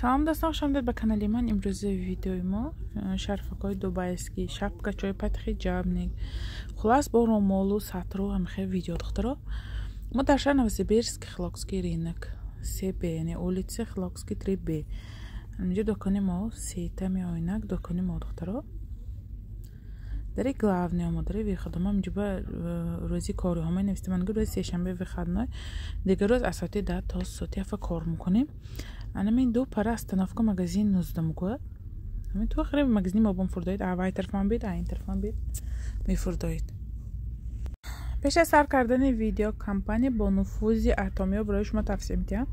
Салом, дӯстон, хуш омадед ба канали ман. Имрӯзи видеои мо шарфакҳои дубайский, шапкачои подхиджабник, хуллас, бо румолу сатру ҳамихел видео. Духтаро, мо дар шаҳри Новосибирск, Хилокский рынок 3Б, яъне улица Хилокский 3Б. Инҷо дукони мо, сета меоинак дукони мо, духтаро. Дари главный мо, дари выходома. Инҷо ба рӯзи кориҳо менависем, рӯзи сешанбе выходной, дигар рӯз аз соати 10 то соати 7 кор мекунем. Анамин ду пара остановка магазин 19 мегӯяд. Ҳамин ту охири магазини мо бом фурдоид, аввай тарафам бид, ин тарафам бид, мефурдоид. Пеш аз сар кардани видео компания бо нуфузи Атомиё барои шумо тавсия медиҳам.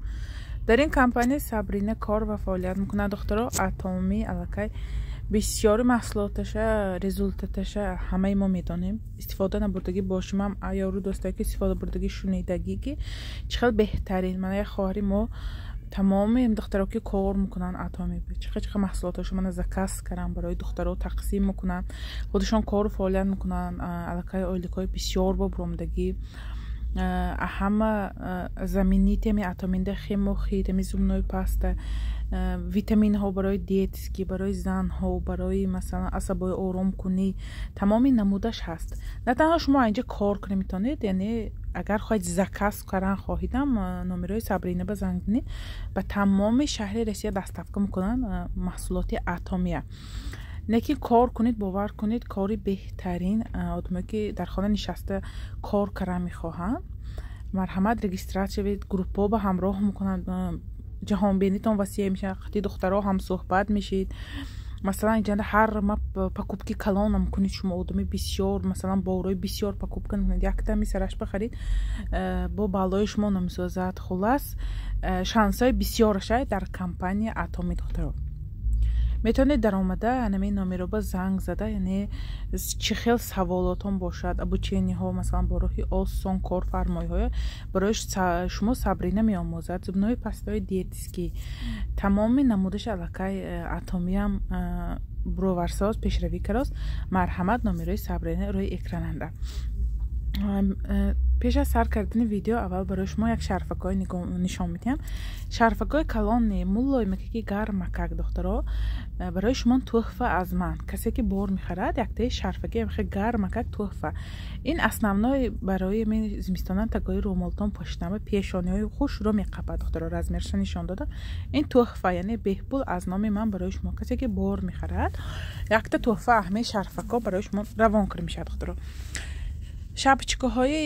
Дар ин компания Сабрина кор ва фаъолият мекунад. Духтаро, Атомӣ аллакай бисёри маҳсулоташа, результаташа ҳамаи мо медонем. Истифода набурдагӣ бошимам, ёру дӯстое ки истифода бурдагӣ, шунидагӣ, ки чӣ хел беҳтарин. Мана як хоҳари мо, тамоми духтаро ки кор мекунанд Атоми, чихел чихел маҳсулоташо мана заказ кардам, барои духтаро тақсим мекунанд, худашон кору фаъолият мекунанд. Аллакай ойликҳои бисёр бо буромадагӣ. Ҳама знаменитый Атоминда Хемохит, ами зубной паста, витаминҳо барои детский, барои занҳо, барои, масалан, асабои оромкунӣ, тамоми намудаш ҳаст. На танҳо шумо инҷа кор кунед метавонед, яъне агар хоҳед заказ кардан хоҳидам, номерои Сабрина ба занг занед, ба тамоми шаҳри Россия доставка мекунанд маҳсулоти Атомия. Лекин кор кунед, бовар кунед, кори беҳтарин. Одамое ки дар хона нишаста кор кардан мехоҳанд, марҳамат, регистрация шавед. Группҳо ба ҳамроҳ мекунанд, ҷаҳонбинитон васеъ мешавад, қати духтаро ҳамсӯҳбат мешед. Масалан, инҷа ҳар ма покупки калонам кунед, шумо одами бисёр, масалан, борои бисёр покупка накунед, яктами сараш бихаред, бо баллои шумо намесозад. Хуллас, шансҳои бисёрашай дар компания Атоми. Духтаро, метавонед даромада анами номероба занг зада, яъне чӣ хел саволотон бошад, обучениҳо, масалан, бо роҳи осон корфармоиҳое барои шумо Сабрина меомӯзад. Зубной пастаҳои детский, тамоми намудаш аллакай Атомиам броварсоз пешравӣ кардааст. Марҳамат, номерои Сабрина рӯи экрананда. Пеш аз сар кардани видео аввал барои шумо як шарфакҳои нишон медиҳам. Шарфакҳои калони муллоимаке, гармакак. Духтаро, барои шумо тӯҳфа аз ман. Касе ки бор мехарад, яктаи шарфаки хе гармакак тӯҳфа. Ин основной барои зимистона тагои румолтон пошидама, пешониҳои хушро меқапад. Духтаро, размерша нишон додам. Ин тӯҳфа, яъне беҳпул аз номи ман барои шумо. Касе ки бор мехарад, якта тӯҳфа аҳмаи шарфакҳо барои шумо равон карда мешавад. Духтаро, шапочкаҳои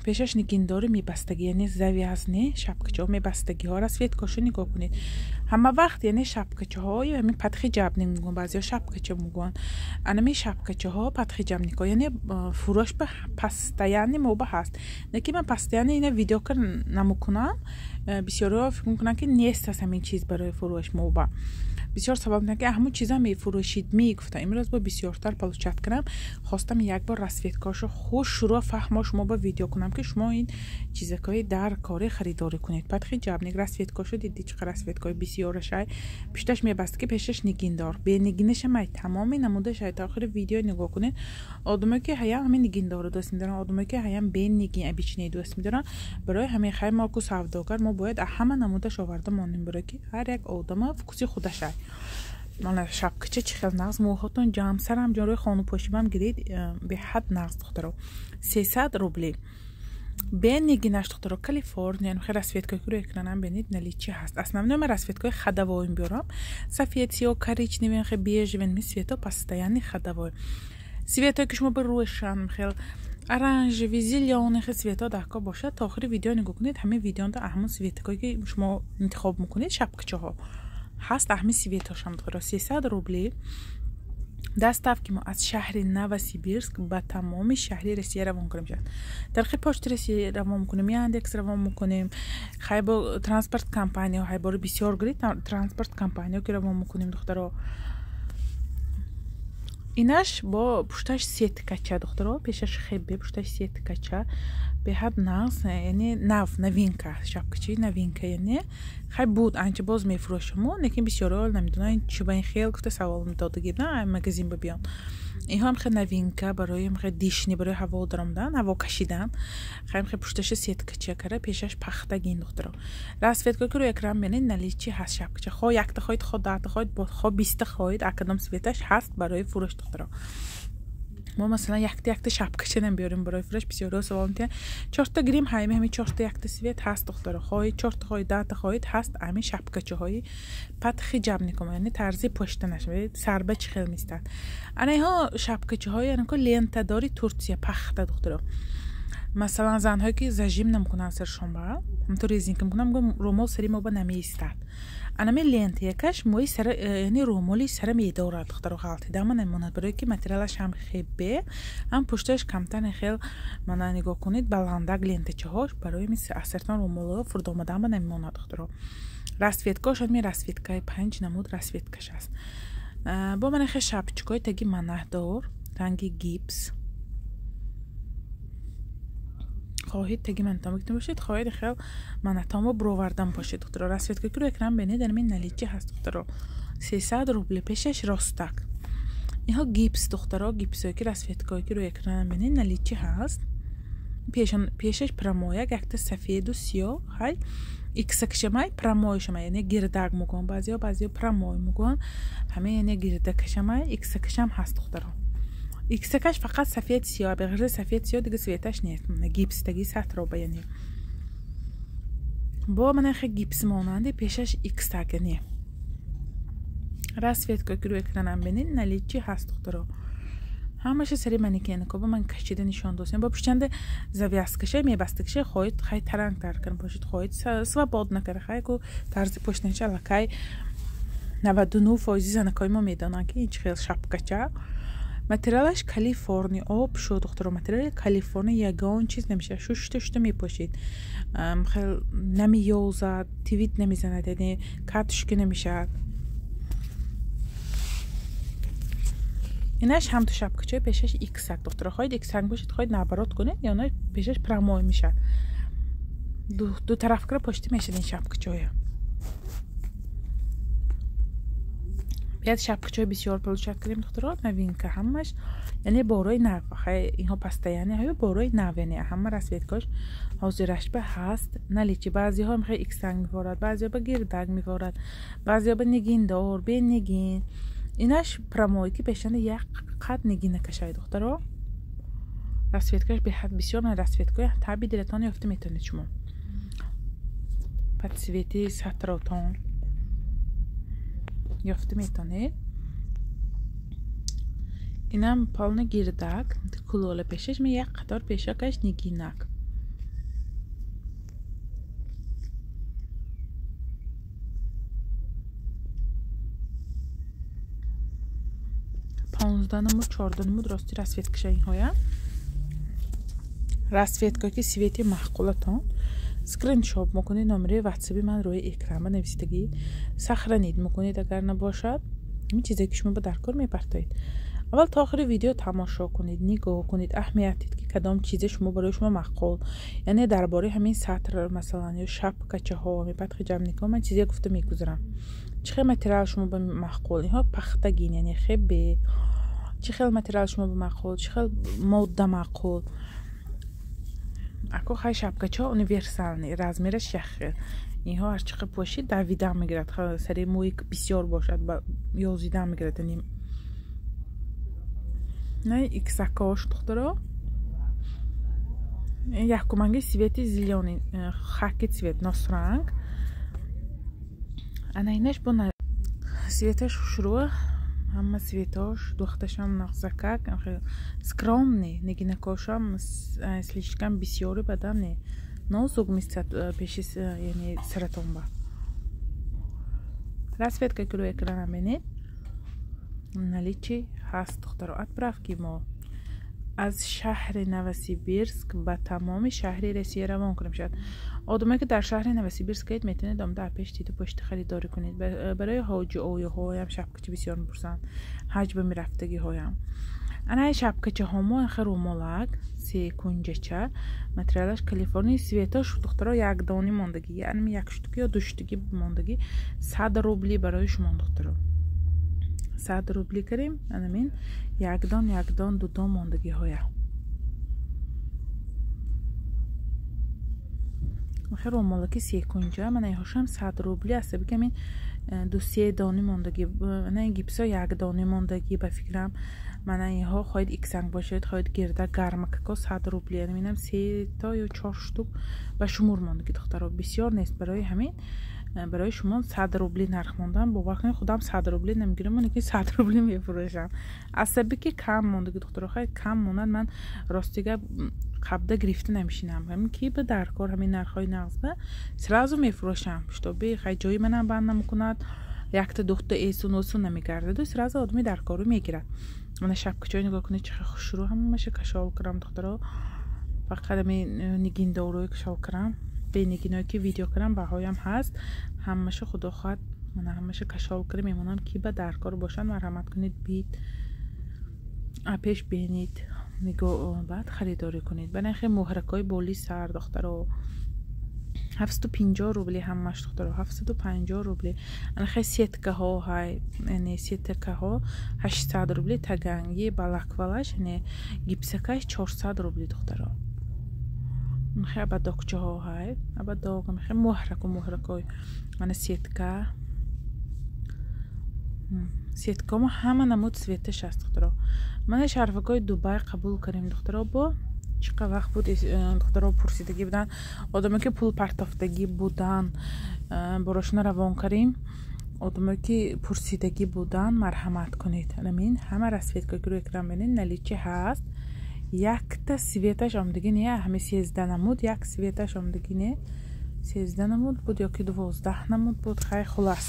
пешаш нигиндори мебастагӣ, яъне завязный шапкачаҳо, мебастагиҳо, расцветкашо нигоҳ кунед ҳама вақт. Яъне шапкачаҳои ҳамин подхиджабник мегӯянд, баъзеҳо шапкача мегӯянд. Анами шапкачаҳо, подхиджабникҳо, яъне фурӯш ба постоянный моба ҳаст. Лекин ман постоянно ина видео кар намекунам. Бисёриҳо фикр мекунанд, ки нест аст ҳамин чиз барои фурӯш моба. Бисёр сабаб ки ҳамун чиза мефурӯшид мегуфтам. Имрӯз бо бисёртар получать кардам, хостам як бор расцветкаошо хушрӯ фаҳмо шумо ба видео кунам, ки шумо ин чизакҳои дар кори харидорӣ кунед. Подхиджабник расцветкаошо диди, чӣ қадар расцветкаҳои бисёрашай. Пушташ мебаст, ки пешаш нигиндор, бенигинашамай, тамоми намудашай. То охири видео нигоҳ кунед. Одамое ки ҳаям ҳамин нигиндорро дӯст медоранд, одамое ки ҳаям бенигин обычный дӯст медоранд, барои ҳамин хай мо ку савдогар, мо бояд ҳама намудаш оварда монем, барое ки ҳар як одама вкуси худашай. Мана шапкача чӣ хел нағз, мӯҳотон ҷамъ, сарам ҷон, рӯи хонупошибам гиред, беҳад нағз. Духтаро, 300 рубли бенигинаш. Духтаро, Калифорния хел расцветкаи ки рӯи экранам бинед, наличии ҳаст. Основной ман расцветкаи ходовойм биёрам: сафед, сиё, коричневый, хе бежевый, ми цвето постоянный ходовой. Цветое ки шумо ба рӯшан хел оранжевый, зелёный хел цвето даҳко бошад, то охири видео нигоҳ кунед. Ҳамин видеонда ҳамун цветакое ки шумо интихоб мекунед, шапкачаҳо ҳаст, ҳамин цветошам. Духтаро, 300 рубли. Доставки мо аз шаҳри Новосибирск ба тамоми шаҳри Россия равон кунем мешавад. Тариқи Почти Россия равон мекунем, Яндекс равон мекунем, хайбо транспорт компания, хайбори бисёр гирид, транспорт компания ки равон мекунем. Духтаро, инаш бо пушташ сеткача. Духтаро, пешаш хебе, пушташ сеткача, беҳад нағз, яъне нав, новинка, шапкачи новинка. Яъне хай буд анча, боз мефурӯшамо, лекин бисёриҳо намедонанд, чӣ ба ин хел гуфта савол додагӣ на магазин ба биён. Инҳо ҳам хеле новинка барои хеле дишни, барои ҳаво даромадан, ҳаво кашидан. Хеле хеле пушташа сеткача кара, пешаш пахтагин духтаро. Расцветка ки рӯи экран бинед, наличии ҳаст шапкача. Хо якта хоҳед, хо даҳта хоҳед, хо биста хоҳед, акадом цветаш ҳаст барои фурӯш духтаро. Мо масалан якта якта шапкача намебиёрем барои фурӯш, бисёриҳо савол метиҳанд. Чорта гирим ҳайми ҳами чорта якта цвет ҳаст духтаро. Хоҳед чорта хоҳед, даҳта хоҳед, ҳаст ҳами шапкачаҳои под хиҷабником, яъне тарзи пӯштанаш, сарба чӣ хел меистад. Ана инҳо шапкачаҳои яъне ко лентадори Турсия пахта духтаро. Масалан занҳое ки зажим намекунанд саршон ба, ҳамтур резинка мекунанд, мегӯянд рӯмол сари мо ба намеистад. Анами лента якаш мӯи сара, яъне рӯмоли сара медорад духтаро, ғалтидама намемонад, барое ки материалаш ҳам хебе, ҳам пушташ камтар хел, мана нигоҳ кунед, баландак лентачаҳош барои аз сартон рӯмолҳо фурдомаданба намемонад духтаро. Расцветкаош ҳами расцветкаи 5 намуд расцветкаш аст. Бо мана хел шапчикои таги манаҳдор, ранги гипс. Хоҳед таги манатон бикунед бошед, хоҳед хел манатонро бировардан бошед духтаро. Расцветка ки рӯи экран бинед, дар ин наличии ҳаст духтаро. 300 рубли пешаш ростак. Инҳо гипс духтаро, гипсое ки расцветкое ки рӯи экран бинед, наличии ҳаст. Пешаш прамояк, якта сафеду сиёҳ ҳай, иксакшамай прамойшамай, яъне гирдак мегӯянд баъзеҳо, баъзеҳо прамой мегӯянд. Ҳамин яъне гирдакашамай, иксакашам ҳаст духтаро. Иксакаш фақат сафед сиёҳ, беғайр сафед сиёҳ дига цветаш нест. Гипс таги сатроба яъне. Бо мана хе гипс монанди пешаш иксак яъне. Расцветка ки рӯи экранам бинед, наличии ҳаст духтаро. Ҳамаша сари манекенко ба ман кашида нишон достем. Бо пуштанда завязкаша мебастакша, хоҳед хай тарангтар кар бошед, хоҳед свободно кар, хай ку тарзи пуштанча аллакай 99% занакои мо медонанд ки ин чӣ хел шапкача. Материалаш Калифорния об шуд духтаро, материали Калифорния ягон чиз намешавад, шушта шушта мепошед, хел намеёзад, тивит намезанад, яъне катушки намешавад. Инаш ҳам ту шапкачаи пешаш иксак духтаро, хоҳед иксак бошед, хоҳед наоборот кунед, ё на пешаш прамой мешавад. Ду тарафкара пошта мешавад ин шапкачаҳоя. Пять шапкачаҳои бисёр получать кардем духтаро, новинка ҳамаш, яъне борои нав, инҳо постоянно ҳаё борои нав, яъне ҳама расцветкаош ҳозираш ба ҳаст наличии. Баъзеҳо мехоҳ иксанг мефорад, баъзеҳо ба гирдак мефорад, баъзеҳо ба нигиндор, бенигин. Инаш прамой ки пешанда як қад нигина кашай духтаро. Расцветкааш беҳад бисёр, расцветкаи таби дилатон ёфта метавонед шумо. Под цвети сатротон ёфта метавонед. Инам полни гирдак, кулола пешаш, ми як қатор пешакаш нигинак. Понздаҳ намуд, чордаҳ намуд рости расцветкаша инҳоя. Расцветка ки цвети маъқулатон скриншот мекунед, номери ватсаби ман рӯи экран ба нависидагӣ сохранид мекунед, агар набошад ин чизе ки шумо ба даркор мепартоед. Аввал то охири видео тамошо кунед, нигоҳ кунед, аҳамият дид ки кадом чизе шумо барои шумо маъқул, яъне дар бораи ҳамин сатр масалан ё шапкачаҳо, ҳамин падхиҷабникҳо ман чизе гуфта мегузарам. Чӣ хел материал шумо ба маъқул, инҳо пахтагин, яъне хебе, чӣ хел материал шумо ба маъқул, чӣ хел модда маъқул. Ако хай шапкачаҳо универсални, размераш як хел. Инҳо ҳар чӣ қадр пошид давидан мегирад, сари мӯи бисёр бошад ёзидан мегирад. Яъне на иксакош духтаро. Якуманги цвети зелёный, хаки цвет, носранг. Ана инаш бо цветаш хушрӯ, ҳама цветош, духташам нағзакак, скромный, нигинакошам слишком бисёри бадам не. Нозук мистад пеши, яъне саратонба. Расцветка ки рӯи экранам бинед, наличии ҳаст духтаро. Отправки мо аз шаҳри Новосибирск ба тамоми шаҳри Россия равон кунем шавад. Одамое ки дар шаҳри Новосибирск аед, метавонед омада аз пеш диду пошти харидорӣ кунед. Барои ҳоҷи оёҳоям шапкача бисёр мепурсанд, ҳаҷ ба мерафтагиҳоям. Ана шапкачаҳо мо хел рӯмолак, секунҷача, материалаш Калифорния, цветош духтаро якдони мондагӣ, яъне як штуки ё ду штуки мондагӣ, 100 рубли барои шумо духтаро. 100 рубли кардем. Анамин якдон якдон дудон мондагиҳоя. Хеле ромолаки секунҷа, мана иҳошам 100 рубли аст. Бигам ин ду се дони мондагӣ, мана ин гипсо як дони мондагӣ ба фикрам. Мана инҳо хоҳед иксанг бошед, хоҳед гирда гармакако 100 рубли. Инам се то ё 4 штук ба шумур мондагӣ, духтаро, бисёр нест. Барои ҳамин барои шумо 100 рубли нарх мондам. Бовар кунед, худам 100 рубли намегирам, лекин 100 рубли мефурӯшам. Асаби ки кам мондагӣ, духтаро, хай кам монад, ман рости гап қабда гирифта намешинам. Ҳамин ки ба даркор ҳамин нархҳои нағзба сразу мефурӯшам, шутоби хай ҷои манам банд намекунад, якта духта эсун осун намегардаду сразу одами даркору мегирад. Мана шапкачои нигоҳ кунед, чӣ хел хушрӯ, ҳамаша кашол кардам, духтаро. Фақат ҳамин нигиндоруи кашол кардам, бенигиное ки видео кардам, баҳоям ҳаст, ҳамаша худо хоҳад, мана ҳамаша кашол карда мемонам. Ки ба даркор бошанд, марҳамат кунед, бид пеш бинед, нигоҳ, баъд харидорӣ кунед. Бана хел муҳракҳои боли сар, духтаро, 750 рубли ҳамаш, духтаро, 750 рубли. Ана хел сеткаҳо ҳай, яъне сеткаҳо 800 рубли, таганги балаквалаш, яъне гипсакаш 400 рубли, духтаро. Хел абадокчаҳо ҳай, абадок, хел муҳраку муҳракҳои, мана сетка, сеткамо ҳама намуд цветаш аст, духтаро. Мана шарфакҳои Дубай қабул кардем, духтаро. Бо чӣ қадр вақт буд, духтаро пурсидагӣ буданд, одаме ки пул партофтагӣ буданд, борошона равон кардем. Одаме ки пурсидагӣ буданд, марҳамат кунед. Анамин ҳама расцветка ки рӯи экран бинед, наличии ҳаст. Якта цветаш омдагӣ не, ҳами 13 намуд, як цветаш омдагӣ не, 13 намуд буд ё ки 12 намуд буд, хай хулас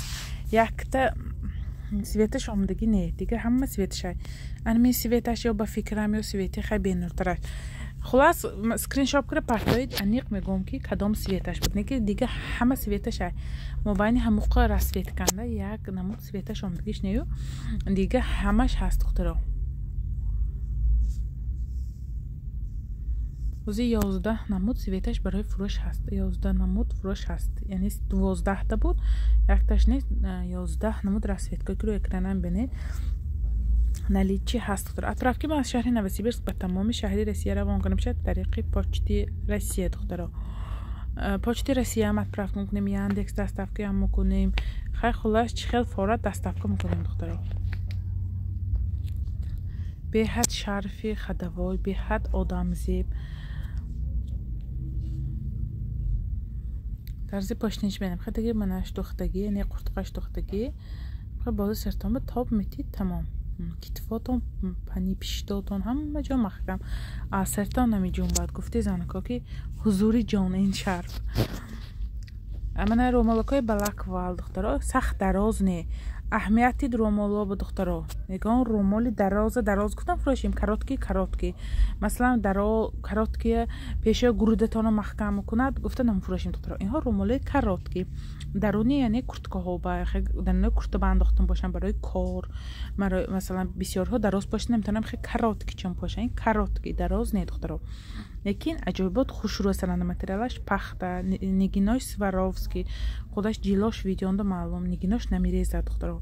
якта цветаш омдагӣ не, дигар ҳама цветаш. Анами цветаш ё ба фикрам ё цвети хай бенуртараш. Хулас скриншот кара партоид, аниқ мегӯям ки кадом цветаш буд, не ки дигар ҳама цветаш. Мобайни ҳамуқа расцветканда як намуд цветаш омдагиш нею, дигар ҳамаш ҳаст, духтаро. Ҳозир 11 намуд цветаш барои фурӯш ҳаст, 11 намуд фурӯш ҳаст, яъне 12та буд, якташ нест. 11 намуд расцветка ки рӯи экранам бинед, наличии ҳаст, духтаро. Отправки ма аз шаҳри Новосибирск ба тамоми шаҳри Россия равон кунем шад тариқи Почти Россия, духтаро. Почти Россияам отправка мекунем, Яндекс доставкаам мекунем, хай хулас чӣ хел форат доставка мекунем, духтаро. Беҳад шарфи ходовой, беҳад одамзеб. Тарзи пошниш менам хатаги, манаш духтагӣ, яъне қуртқаш духтагӣ, боло сартонба тоб метид, тамом. Китфотон, пани пиштотон ҳама ҷо маҳкам, аз сартон намеҷунбад. Гуфти занако ки ҳузури ҷон ин шарф. Мана ромолакҳои балаквал, духтаро, сахт дароз не, аҳамияти румоло ба духтаро. Ягон румоли дароза дароз гуфтам фурӯшем, короткий короткий, масалан даро короткие пеша гурудатонро маҳкам мекунад гуфта намфурӯшем, духтаро. Инҳо румолои короткий даруни, яъне курткаҳо, ба даруни курта ба андохтан бошанд барои кор. Масалан бисёрҳо дароз пошида наметавонам, хеле короткий чон пошанд. Ин короткий дароз не, духтаро, лекин аҷоибот хушрӯ астанд. Материалаш пахта, нигинош Сваровский, худаш ҷилош видеонда маълум, нигинош намерезад, духтаро,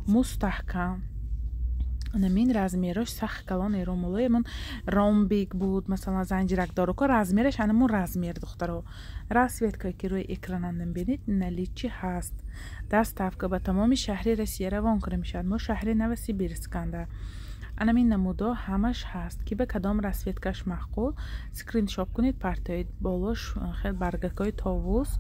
мустаҳкам. Намин размерош сахт калон. Ромолоемон ромбик буд, масалан занҷиракдоруко, размераш анамун размер, духтаро. Расцветкае ки рӯи экранандам бинед, наличии ҳаст. Доставка ба тамоми шаҳри Россия равон карда мешавад, мо шаҳри Новосибирсканда. Анамин намудо ҳамаш ҳаст. Ки ба кадом расцветкаш маъқул, скриншот кунед, партоед. Болош хел баргакҳои товус,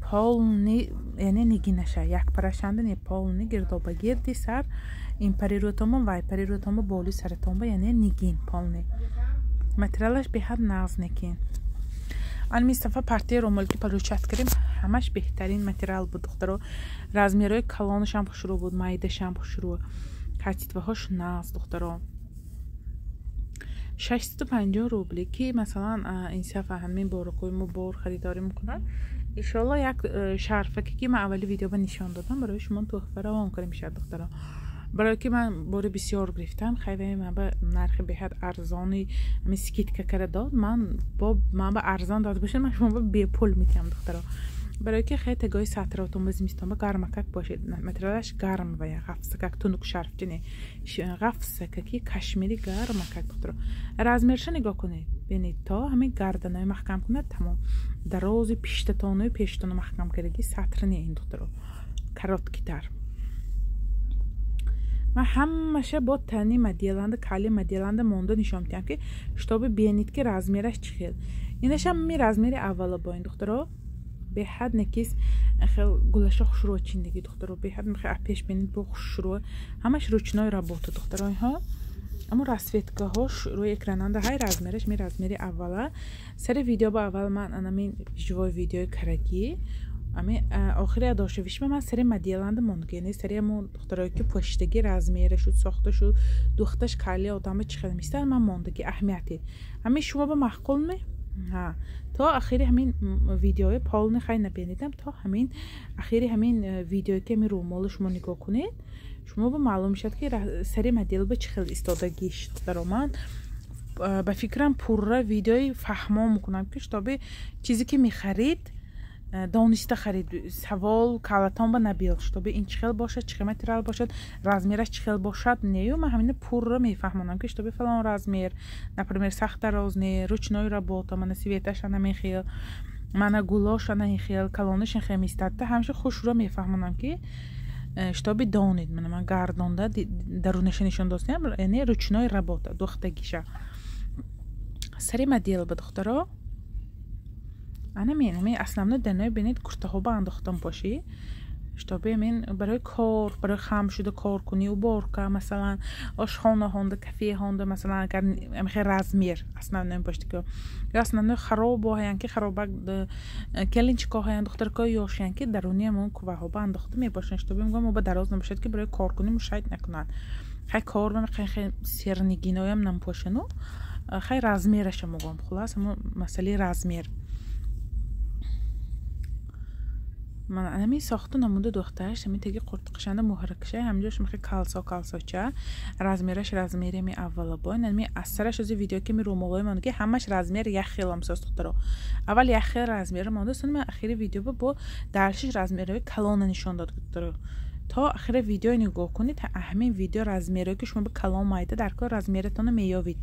полный, яъне нигинаша як парашанда не, полный гирдоба гирди сар, ин пари рӯтонба, вай пари рӯтонба, боли саратонба, яъне нигин полный. Материалаш беҳад нағз некин. Ан мистафа партияи ромол ки получать кардем, ҳамаш беҳтарин материал буд, духтаро. Размерҳои калонашам хушрӯ буд, майдашам хушрӯ, качествоҳош нағз, духтаро. 650 рубли. Ки масалан инсафа ҳамин боракҳои мо бор харидорӣ мекунанд, иншоалло як шарфаке ки ман аввали видео ба нишон додам, барои шумо туҳфа равон кардем мешавад, духтаро. Барое ки ман бори бисёр гирифтам, хайваи ман ба нархи беҳад арзони ҳамин скидка карда дод. Ман бо ман ба арзон дода бошад, ман шумо ба бепул метиҳам, духтаро. Барои ки хеле тагои сатротон ба зимистон ба гармакак бошед. Материалаш гарм ва ғафсакак тунук шарфчи не. Ғафсакаки кашмири гармакак духтаро. Размерша нигоҳ кунед. Бинед то ҳамин гарданои маҳкам кунад тамом. Дарози пиштатонои пештоно маҳкам кардаги сатр не ин духтаро. Короткитар. Ман ҳамаша бо тани моделанда, кали моделанда монда нишон медиҳам ки чтобы бинед ки размераш чӣ хел. Инашам ми размери аввала бо ин духтаро. Беҳад некис хел гулаша хушрӯ чиндаги духтаро. Беҳад мехе пеш бинед бо хушрӯ. Ҳамаш ручной работа духтаро инҳо. Аммо расцветкаҳош рӯи экрананда ҳай размераш ми размери аввала. Сари видео ба аввал ман анамин живой видеои карагӣ. Ами охири адошавишма ман сари моделанда мондагӣ, яъне сари ҳамон духтарое ки пӯшидаги размера шуд, сохта шуд, духташ кали одама чӣ хел мистад, ман мондагӣ аҳамияти. Ҳамин шумо ба маъқул ме? Ҳа. То охири ҳамин видеои полный хай набинидам, то ҳамин охири ҳамин видеое ки ҳамин рӯмоло шумо нигоҳ кунед, шумо ба маълум мешавад ки сари модел ба чӣ хел истодагиш. Духтаро ман ба фикрам пурра видеои фаҳмо мекунам ки чтобы чизе ки мехарид дониста харид, савол калатон ба набиёд, чтобы ин чӣ хел бошад, чӣ хел материал бошад, размераш чӣ хел бошад, нею ман ҳамина пурра мефаҳмонам ки чтобы фалон размер, например, сахт дароз не, ручной работа, мана цветаш ана ин хел, мана гулош ана ин хел, калонаш ин хел мистадта, ҳамеша хушрӯ мефаҳмонам ки чтобы донед. Мана ман гардонда дарунаша нишон достам, яъне ручной работа духтагиша. Сари модел ба духтаро ана мен ами основной даной бинед куртаҳо ба андохтан бошӣ, чтобы мен барои кор, барои хам шуда кор кунӣ, уборка масалан, ошхона ҳонда, кафе ҳонда масалан, агар амихе размер основной бошад ки ё основной харобо ҳаян ки харобак келинчико ҳаян, духтаркои ёшаян ки даруни ҳамон куваҳо ба андохта мебошанд, чтобы мегӯям мо ба дароз набошад ки барои кор кунӣ мушайд накунанд. Хай кор мехе сернигиноям нампошану хай размераша мегӯям, хулас ҳамон масъалаи размер. Ман ҳамин сохту намуда духтараш ҳамин теги қуртқишанда муҳракша ҳамҷош мехе калсо калсоча размераш размери ми аввала бо ин ми аз сараш ози видео ки ми рӯмолои монда ки ҳамаш размер як хел ҳамсоз духтаро. Аввал як хел размер монда, сон ман ахири видео бо даршиш размерҳои калона нишон дод духтаро. То ахири видео нигоҳ кунед, ҳамин видео размерҳое ки шумо ба калон майда дар кор размератонро меёвид.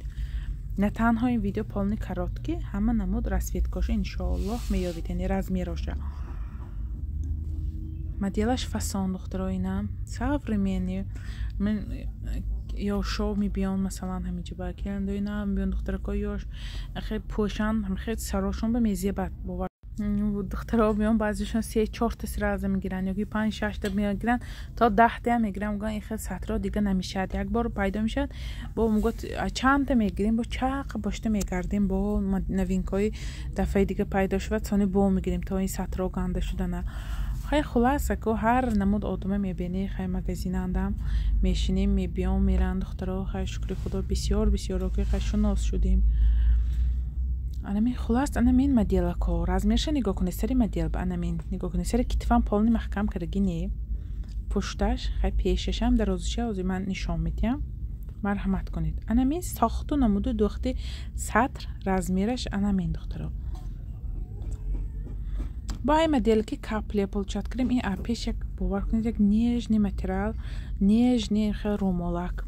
На танҳо ин видео полный короткий, ҳама намуд расцветкаша иншоаллоҳ меёвид, яъне размероша. Моделаш фасон духтаро инам современный. Мен ёшо мебиён масалан ҳаминҷа ба келандоинам мебиён духтаракои ёш хел пӯшанд, хел сарошон ба мезебад бовар. Духтаро меён баъзешон 3-4 та сразу мегиранд ё ки 5-6 та мегиранд, то 10 та мегиранд, мегӯянд ин хел сатро дига намешавад, як бор пайдо мешавад, бо мегӯяд чандта мегирем, бо чақа бошта мегардем, бо новинкаҳои дафъаи дига пайдо шавад, сони бо мегирем то ин сатро ганда шудана. Хай хуласа ку ҳар намуд одама мебинӣ, хай магазинандам мешинем, мебиём, меранд духтаро, хай шукри худо бисёр бисёро ки хай шунос шудем. Анамин хулас анамин моделако размерша нигоҳ кунед, сари модел ба анамин нигоҳ кунед, сари китфам полный маҳкам кардаги не, пушташ хай пешашам дарозиша ҳозир ман нишон медиҳам, марҳамат кунед. Анамин сохту намуду духти сатр размераш анамин духтаро. Бо ай модел ки капле получать кардем, ин пеш як бовар кунед як нежный материал, нежный хел рӯмолак.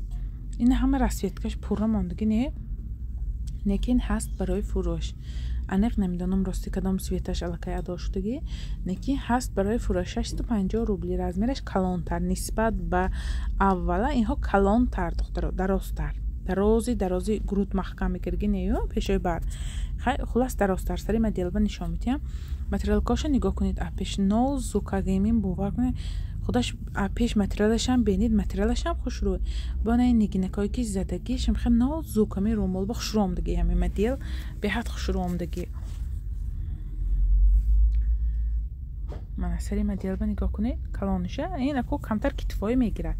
Ин ҳама расцветкаш пурра мондагӣ не, лекин ҳаст барои фурӯш. Аниқ намедонам рости кадом цветаш аллакай адо шудагӣ, лекин ҳаст барои фурӯш 650 рубли, размераш калонтар нисбат ба аввала, инҳо калонтар духтаро, дарозтар. Дарози дарози груд маҳкам мекардаги нею пешои бар. Хай хулас дарозтар сари моделба нишон медиҳам. Материалкоша нигоҳ кунед, пеш нозукагимин бовар кунед, худаш пеш материалашам бинед, материалашам хушрӯй. Бо на ин нигинакое ки задагиш хел нозук ҳамин рӯмол ба хушрӯ омдагӣ, ҳамин модел беҳад хушрӯ омдагӣ. Мана сари моделба нигоҳ кунед, калониша ин аку камтар китфоӣ мегирад.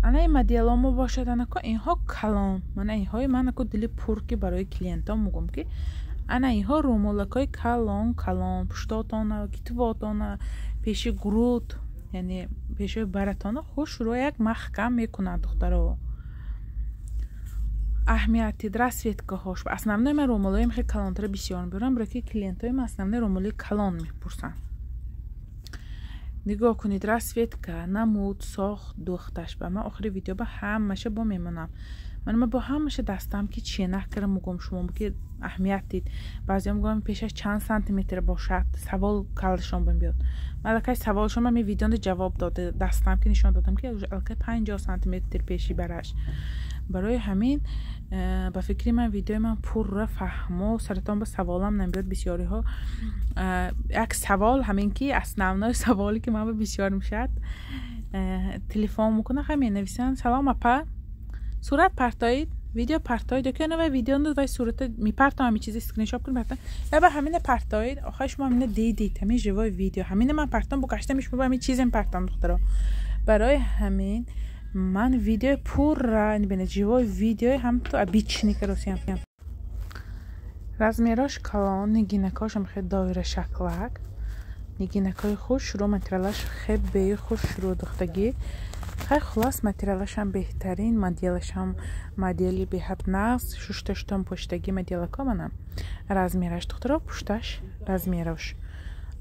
Ана ин моделҳо мо бошад, анако инҳо калон. Мана инҳои ман аку дили пур ки барои клиентон мегӯям ки ана инҳо рӯмолакҳои калон калон, пуштотона, китфотона, пеши груд, яъне пешои баратона хушрӯ як маҳкам мекунад духтаро. Аҳамияти расцветкаҳош. Основной ман румолоям хеле калонтара бисёр мебарам, барои ки клиентҳои ман основной румоли калон мепурсанд. Нигоҳ кунед, расцветка, намуд, сохт, духташ ба ман охири видео ба ҳамаша бо мемонам. Ман бо ҳамаша дастам ки чие накара мугом шумо ки аҳамият дид. Баъзеҳо мегӯям пешаш чанд сантиметр бошад, савол калашон биёд. Ман аллакай саволшон ман видеонда ҷавоб дода дастам ки нишон додам ки аллакай 50 сантиметр пеши бараш. Барои ҳамин ба фикри ман видеои ман пурра фаҳмо, саратон ба саволам намебиёд. Бисёриҳо як савол ҳамин ки основной саволе ки ман ба бисёр мешавад, телефон мекунанд, хай менависанд: салом апа, сурат партоид, видео партоид, ё ки ана вай видео вай сурата мепартам, ҳамин чизи скриншот кунед партам, ва ба ҳамина партоид. Охир шумо ҳамина дидид, ҳамин живой видео ҳамина ман партам, бо гаштам шумо ба ҳамин чизем партам, духтаро. Барои ҳамин ман видеои пурра бинед, живой видеои ҳам ту обычный каросиям. Размерош калон, нигинакошам хеле доира шаклак, нигинакои хушрӯ, материалаш хеле беи хушрӯ духтагӣ. Хай хулас материалашам беҳтарин, моделашам модели беҳад нағз, шушташтон пуштагӣ моделако манам. Размераш духтаро, пушташ размерош.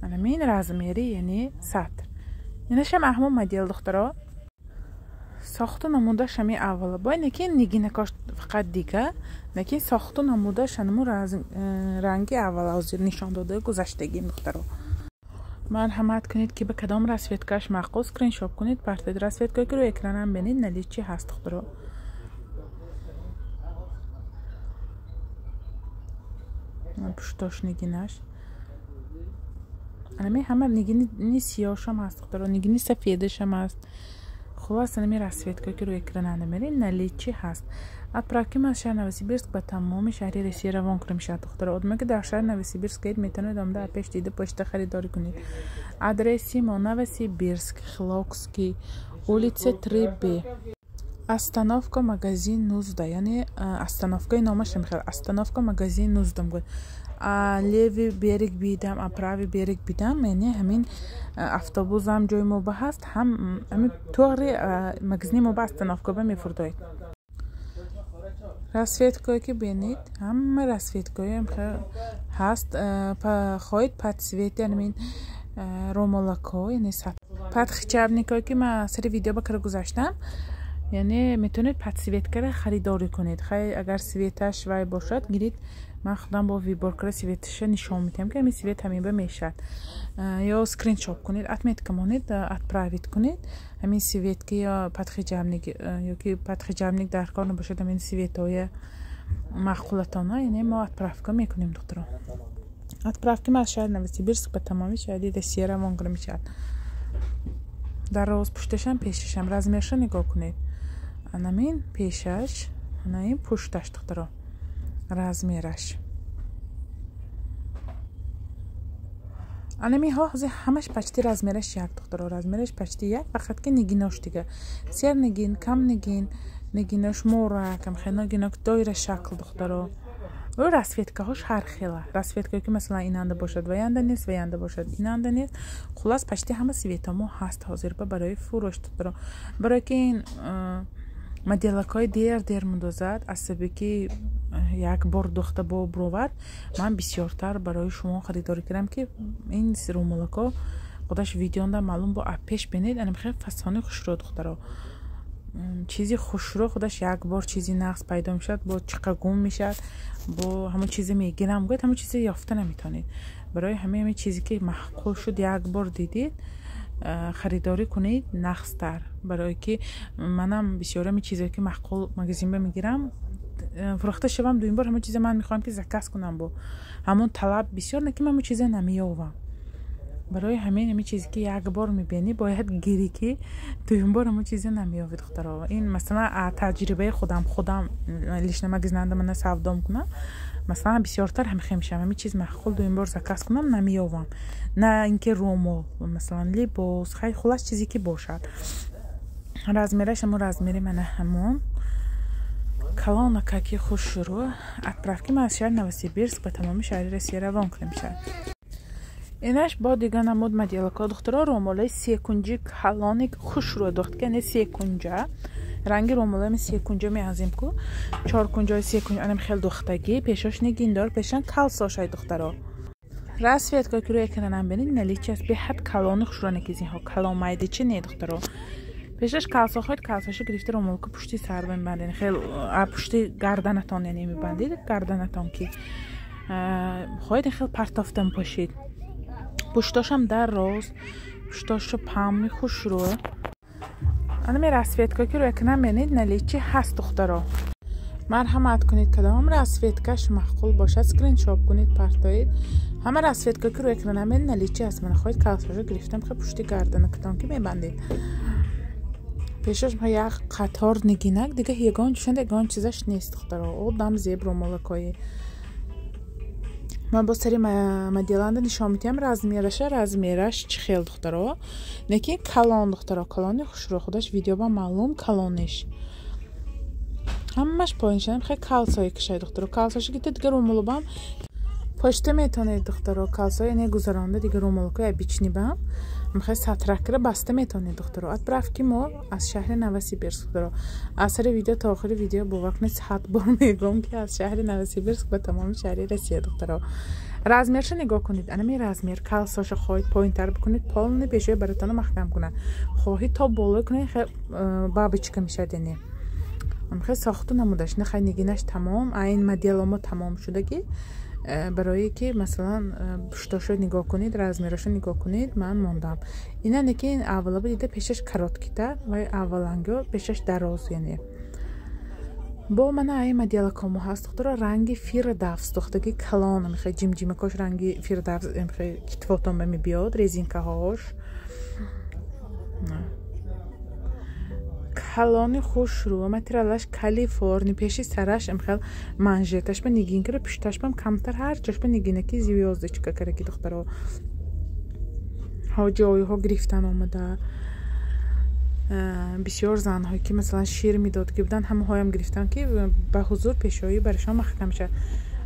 Анамин размери, яъне сатр. Инашам аҳмо модел духтаро. Сохту намудаш ҳами аввала. Бо лекин нигинакош фақат дига, лекин сохту намудаш ҳамун ранги аввала ҳозир нишон дода гузаштагим духтаро. Марҳамат кунед ки ба кадом расцветкаш маъқул, скриншот кунед, партоед. Расцветкае ки рӯи экранам бинед, наличи ҳаст духтаро. Пуштош нигинаш. Анами ҳама нигини сиёҳшам ҳаст духтаро, нигини сафедашам ҳаст. Хулас анами расцветкае ки рӯи экранам мебинед, наличи ҳаст. Отправки аз шаҳри Новосибирск ба тамоми шаҳри Россия равон карда мешавад духтаро. Одаме ки дар шаҳри Новосибирск аед, метавонед омада пеш дида почта харидорӣ кунед. Адреси мо Новосибирск, Хилокский, улица 3Б. Остановка магазин Нузда, яъне остановкаи номаш намехел, остановка магазин Нузда мегӯяд. А левый берег бидам, а правый берег бидам, яъне ҳамин автобусам ҷои мо ба ҳаст, ҳам ҳамин тоғри магазини мо ба остановка ба мефурдоед. Расцветкое ки бинед, ҳама расцветкоям ҳаст. Хоҳед под цвет, яъне ромолако, яъне под хиҷабникое ки ман сари видео ба кара гузаштам, яъне метавонед под цветкара харидорӣ кунед. Хай агар цветаш вай бошад, гирид, ман худам бо выбор кара цветаша нишон медиҳам ки ҳамин цвет ҳамин ба мешавад. Ё скриншот кунед, отметка монед, отправить кунед. Ҳамин цветки ё подхиҷабник ё ки подхиҷабник дар кор набошад, ҳамин цветҳои маъқулатона, яъне мо отправка мекунем духтаро. Отправки ма аз шаҳри Новосибирск ба тамоми шаҳри Россия равон карда мешавад. Дар роз пушташам пешашам размерша нигоҳ кунед. Анамин пешаш, анаин пушташ духтаро. Размераш. Анамиҳо ҳозир ҳамаш почти размераш як духтаро, размераш почти як, фақат ки нигинош дига. Сер нигин, кам нигин, нигинош морак, хел нигинок доира шакл духтаро. Ӯ расцветкаҳош ҳар хела. Расцветкае ки масалан инанда бошад, ваянда нест, ваянда бошад, инанда нест. Хулас почти ҳама цветҳо мо ҳаст ҳозир ба барои фурӯш духтаро. Барои ки ин моделакҳои дер-дер мундозад, аз сабаби ки як бор духта бо бировард, ман бисёртар барои шумо харидорӣ кардам ки ин румолако худаш видеонда маълум бо пеш бинед, анам хеле фасони хушрӯ духтаро. Чизи хушрӯ худаш як бор чизи нағз пайдо мешавад, бо чиқа гум мешавад, бо ҳамон чизе мегирам гӯяд, ҳамон чизе ёфта наметавонед. Барои ҳамин чизе ки маъқул шуд, як бор дидид, харидорӣ кунед нағзтар. Барое ки манам бисёр ҳамин чизое ки маъқул магазин ба мегирам, фурӯхта шавам, дуюм бор ҳамон чизе ман мехоҳам ки заказ кунам, бо ҳамон талаб бисёр, не ки ман ҳамон чизе намеёвам. Барои ҳамин чизе ки як бор мебинӣ, бояд гирӣ ки дуюм бор ҳамон чизе намеёвӣ духтаро. Ин масалан таҷрибаи худам лично магазинанда мана савдо мекунам, масалан бисёртар ҳамихе мешавам, ҳамин чиз маъқул дуюм бор заказ кунам намеёвам. На ин ки румол, масалан либос, хай хулас чизе ки бошад. Размераш ҳамон размери мана ҳамон калонакаки хушрӯ. Отправки ма аз шаҳри Новосибирск ба тамоми шаҳри Россия равон карда мешавад. Инаш бо дига намуд моделако духтаро, румолаи секунҷи калони хушрӯ духт, яъне секунҷа, Ранги ромолами секунҷо меазим ку чоркунҷои секунҷ анам хел духтагӣ пешош нигиндор пешан калсошай духтаро. Расцветка ки рӯи экранам бинед наличие аст беҳад калони хушронакизинҳо калон майдичи не духтаро. Пешаш калсо хоҳед калсоша гирифта ромолка пушти сар мебандед хел пушти гарданатон яъне мебандед гарданатон ки хоҳед хел партофта мепошид. Пуштошам дароз пуштошу памми хушрӯ. Анами расцветка ки рӯи экран бинед наличие ҳаст духтаро. Марҳамат кунед кадом расцветкаш маъқул бошад скриншот кунед партоед. Ҳама расцветка ки рӯи экран бинед наличие ҳаст. Мана хоҳед калсоша гирифтам хел пушти гарданакатон ки мебандед. Пешаш як қатор нигинак дига ягон чушанд ягон чизаш нест духтаро. Одам зеб ромолакои. Ман боз сари моделанда нишон медиҳам размераша размераш чӣ хел духтаро. Лекин калон духтаро калони хушрӯ худаш видеоба маълум калониш. Ҳамаш поиншанам хел калсое кишай духтаро. Калсоша гирифта дига румолубам пошта метавонед духтаро. Калсои не гузаронда дига румолукои обычный бам мехоҳед сатракра баста метавонед духтаро. Отправки мо аз шаҳри Новосибирск духтаро. Аз сари видео то охири видео бовар кунед 100 бор мегӯям ки аз шаҳри Новосибирск ба тамоми шаҳри Россия духтаро. Размерша нигоҳ кунед. Анами размер калсоша хоҳед поинтар бикунед полный пешои баратонро маҳкам кунад. Хоҳед то боло кунед хел бабочка мешавад яъне. Хел сохту намудаш нахай нигинаш тамом айн моделомо тамом шудагӣ. Барое ки масалан пуштошо нигоҳ кунед размерашо нигоҳ кунед ман мондам. Ина лекин аввалаба дида пешаш короткита ва авваланго пешаш дароз яъне. Бо мана ай моделакомо ҳаст духтаро ранги фирдавс духтаги калон мехе ҷимҷимакош ранги фирдавс мехе китфотон ба мебиёд резинкаҳош. Калони хушрӯ материалаш калифорни пеши сараш хел манжеташ ба нигин кара пушташ бам камтар ҳар ҷош ба нигинаки звёздочка караки духтаро. Ҳо ҷойҳо гирифтан омада. Бисёр занҳое ки масалан шир медодгӣ буданд ҳамаҳоям гирифтан ки ба ҳузур пешоӣ барашон маҳкам шавад.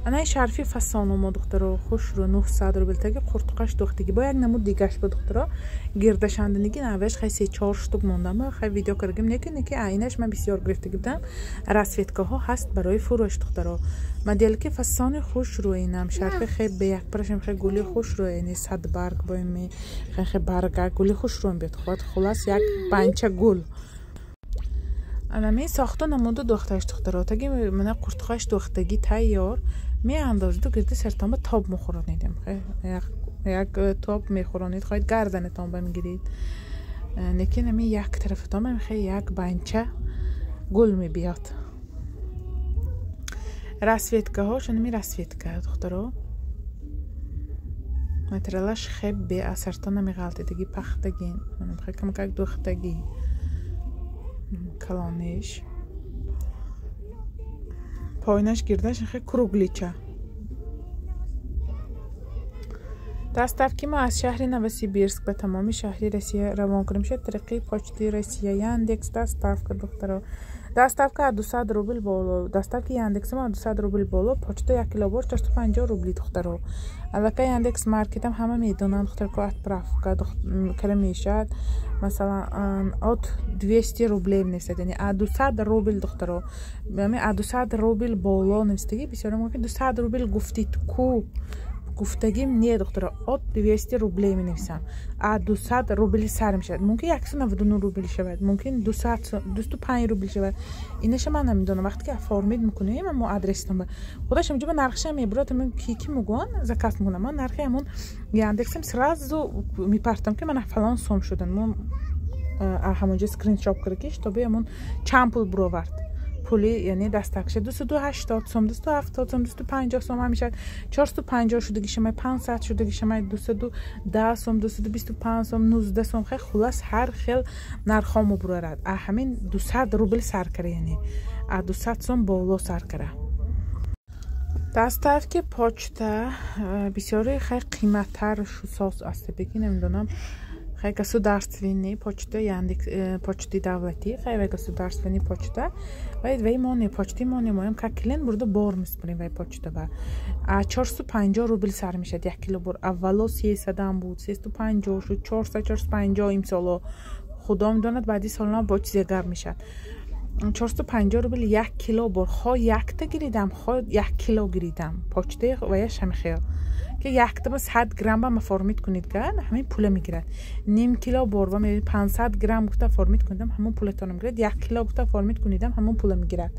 Ана ин шарфи фасономо духтаро хушрӯ 900 рубл таги қуртуқаш духтагӣ бо як намуд дигаш ба духтаро гирдашанда нигин аввалаш хай 3-4 штук мондам хай видео кардагим неки неки айнаш ман бисёр гирифтагӣ будам. Расцветкаҳо ҳаст барои фурӯш духтаро. Моделки фасони хушрӯ инам шарфи хе бе як парашам хе гули хушрӯ яъне садбарг бо ми хе барга гули хушрӯ биёд хулас як банча гул. Анами сохту намуду духташ духтаро таги мана қуртуқаш духтагӣ тайёр меандозиду гирди сартон ба тоб мехӯронед. Як тоб мехӯронед хоҳед гарданатон ба мегиред. Лекин ами як тарафатон ба мехоҳед як банча гул мебиёд. Расцветкаҳош анами расцветка духтаро. Материалаш хеб беасартон намеғалтидаги пахтагин камакак духтагӣ калониш. Поинаш гирдаш хе круглича. Доставки мо аз шаҳри Новосибирск ба тамоми шаҳри Россия равон кунем шуд тариқи почти Россия Яндекс доставка духтаро. Доставка аз 200 рубл боло. Доставки Яндекс мо аз 200 рубл боло, почта 1 кило бор 450 рубли духтаро. Аллакай Яндекс маркетам ҳама медонанд духтаро ки отправка кара мешавад. Масалан от 200 рублей менависад, яъне аз 200 рубл духтаро. Яъне аз 200 рубл боло нависдагӣ бисёр мумкин 200 рубл гуфтид ку гуфтагим не духтаро от 200 рублей менависам. А 200 рубли сар мешавад. Мумкин 199 рубл шавад, мумкин 205 рубл шавад. Инаша ман намедонам. Вақте ки оформить мекунем мо адрестон худаш инҷо ба нархша мебурад, ки мегӯян заказ мекунам. Ман нархи ҳамон Яндексам сразу мепартам ки мана фалон сом шудан. Мо ҳамонҷо скриншот карда ки чтобы ҳамон чанд пул буровард. Пули яъне дастакша 280 сом, 270 сом, 250 сом ҳамешад, 450 шудагӣ шамай, 500 шудагӣ шамай, 210 сом, 225 сом, 19 сом. Хел хулас ҳар хел нархҳо мебурарад. А ҳамин 200 рубл сар кара, яъне а 200 сом боло сар кара. Доставки почта бисёри хел қиматтар соз аст, беки намедонам. Хай государственный почта, Яндекс почти давлатӣ, хай вай государственный почта. Вай вай мо не почти мо не моем как клиент бурда бор меспорем вай почта ба. А 450 рубл сар мешад як кило бор. Аввало 300 буд, 350 шуд, 400 450 имсоло. Худо медонад баъди солна бо чизе гап мешад. 450 рубл 1 кило бор. Хо якта гиридам, хо 1 кило гиридам, почтаи ваяш ҳамихел, ки яктаба 100 грамм ба оформить кунед, га ҳамин пула мегирад. Ним кило бор ва 500 грамм гуфта оформить кунедам, ҳамон пулатонро мегирад. 1 кило гуфта оформить кунедам, ҳамон пула мегирад.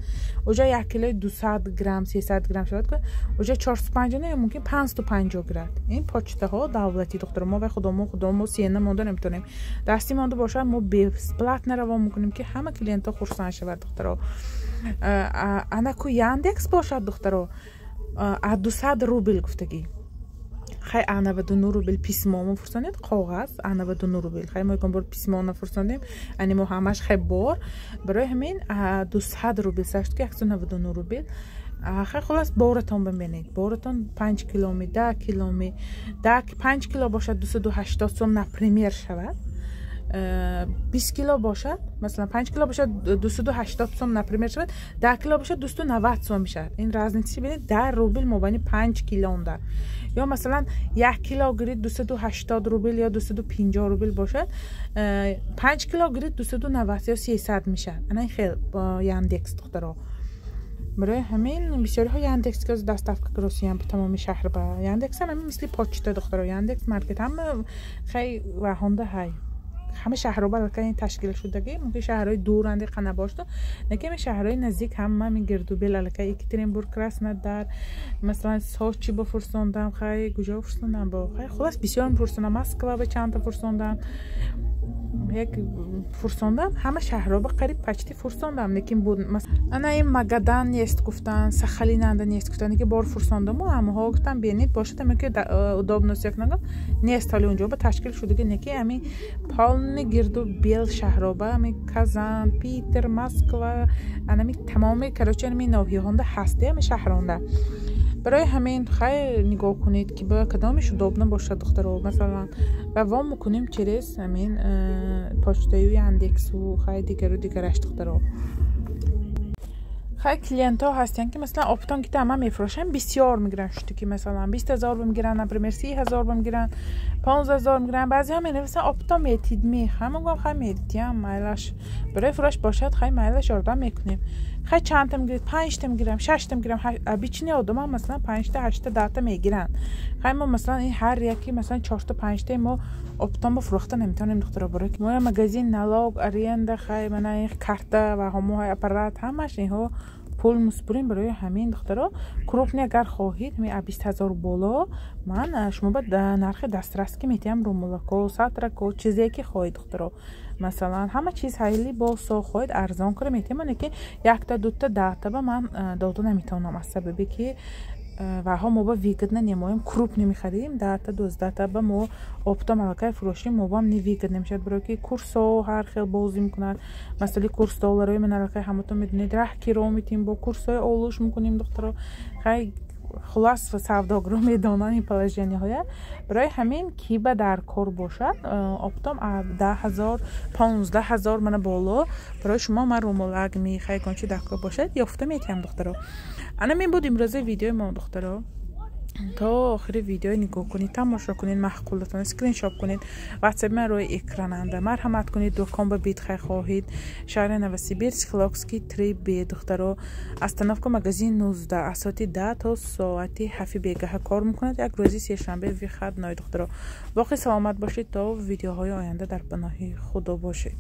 Оҷа 1 килои 200 грамм, 300 грамм шавад, оҷа 450 не, мумкин 550 гирад. Ин почтаҳо давлатӣ, духтаро. Мо вай худомо сена монда наметонем. Дасти монда бошад, мо бесплатно равон мекунем, ки ҳама клиентҳо хурсанд шавад, духтаро. Анаку Яндекс бошад, духтаро, а 200 рубл гуфтагӣ. Хай, а 99 рубл письмо мо фурсондем, коғаз а 99 рубл. Хай, мо ягон бор письмо нафурсондем, ани мо ҳамаш хай бор. Барои ҳамин 200 рубл сар шуд, ки 199 рубл. Хай, хулас, боратон бибинед. Боратон 5 киломи, 10 киломи, 5 кило бошад, 280 сом, например, шавад. 20 кило бошад, масалан, 5 кило бошад, 280 сом, например, шавад. 10 кило бошад, 290 сом мешавад. Ин разница бинед, 10 рубл мобайни 5 килонда. Ё масалан, 1 кило гирид, 280 рубл ё 250 рубл бошад, 5 кило гирид, 290 ё 300 мешавад. Ана ин хел Яндекс, духтаро. Барои ҳамин бисёриҳо Яндекс ки доставка Россиян ба тамоми шаҳр ба Яндекс ҳам ҳамин мисли почта, духтаро. Яндекс Маркет ҳама хай ваҳонда ҳай, ҳама шаҳрҳо балакай ташкил шудагӣ. Мумкин шаҳрҳои дуранде қа набошду, лекин шаҳрҳои наздик ҳама ҳамин гирдубел аллакай Екатеринбург, Краснодар, масалан, Сочи бо фурсондам, хай, куҷо фурсондам бо, хай, хулас, бисёр фурсондам. Москва ба чандта фурсондам, як фурсондам, ҳама шаҳрҳо ба қариб почти фурсондам. Лекин буд, ана ин Магадан нест гуфтан, Сахалинанда нест гуфтан, ки бор фурсондаму ҳамаҳо гуфтан, бенид бошад, аме ки удобно якнага нест. Ҳоли унҷо ба ташкил шудаги, неки ами полный гирду бел шаҳроба, ами Казан, Питер, Москва, анами тамоми, короче, ами ноҳияҳонда ҳасте, ами шаҳронда. Барои ҳамин хайр, нигоҳ кунед, ки ба кадомеш удобно бошад, духтаро. Масалан, равон мекунем через ҳамин почтаю Яндексу, хай, дигару дигараш, духтаро. Хай, клиентҳо ҳастанд, ки масалан, оптом ки ама мефурӯшам, бисёр мегиранд, штуки, масалан, 20 000 мегиранд, например, 30 000 мегиранд, 15 000 мегиранд. Баъзеҳо менависанд: «Оптом метидми?» Хай, мегӯям, хай, метиям, майлаш, барои фурӯш бошад, хай, майлаш, ёрдам мекунем. Хай, чандта мегиред? Панҷта мегирам, шашта мегирам. Обычный одамам, масалан, панҷта, ҳашта, 10та мегиранд. Хай, мо, масалан, ин ҳар яки, масалан, чорта, панҷтаи мо оптом ба фурӯхта наметавонем, духтаро. Барои мо магазин, налог, аренда, хай, мана ин карта ва ҳамоҳои аппарат, ҳамаш инҳо пул муспурем. Барои ҳамин, духтаро, крупный агар хоҳед, ҳамин 20 000 боло, ман шумо ба нархи дастрас ки метиҳам. Румолако, сатрако, чизе ки хоҳед, духтаро, масалан, ҳама чиз ҳайли босо хоҳед, арзон кара метиҳам. Лекин якта, дута, 10та ба ман дода наметавонам, аз сабабе ки ваҳо мо ба выгодно немоем. Крупный мехаридем, 10та, 12та ба мо оптом аллакай фурӯшем, мо бам не выгодно мешавад, барое ки курсҳо ҳар хел бозӣ мекунанд. Масъалаи курс долларои ман аллакай ҳаматон медонед, раҳ киро метиҳем, бо курсҳои олуш мекунем, духтаро. Хай, хулас, савдогро медонанд ин положение ҳоя. Барои ҳамин, ки ба дар кор бошад, оптом 10 000, 15 000 мана боло, барои шумо ман румолак мехай, кончи дар кор бошад, ёфта метиҳам, духтаро. Ана мин буд имрӯзаи видеои мо, духтаро. То охири видео нигоҳ кунед, тамошо кунед, маъқулатон скриншот кунед, ватсапи ман рӯи экрананда, марҳамат кунед. Дукон ба бидхай хоҳед, шаҳри Новосибирск, Хилокский 3Б, духтаро, остановка магазин 19. Аз соати 10 то соати 7 бегаҳа кор мекунад, як рӯзи сешанбе выходной. Духтаро, боқӣ саломат бошед, то видеоҳои оянда дар паноҳи Худо бошед.